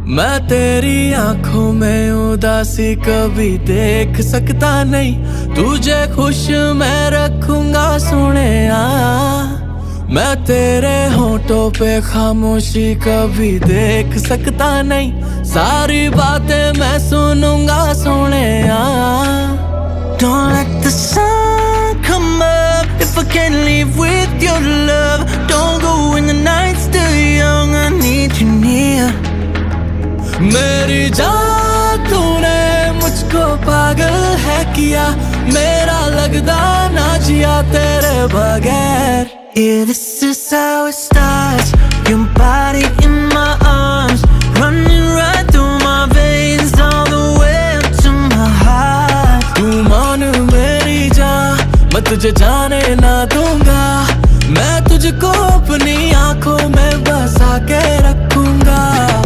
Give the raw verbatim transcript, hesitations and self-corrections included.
मैं तेरी आंखों में उदासी कभी देख सकता नहीं, तुझे खुश मैं रखूंगा सोहणिया। मैं तेरे होठों पे खामोशी कभी देख सकता नहीं, सारी बातें मैं सुनूंगा सोहणिया। Don't let the sun come up if I can't live with your love. Don't go when the night's still young, I need you near. मेरी जान, तूने मुझको पागल है किया, मेरा लगदा ना जिया तेरे बगैर। Yeah, this is how it starts. Your body in my arms, running right through my veins, all the way up to my heart. तू मान मेरी जान, मैं तुझे जान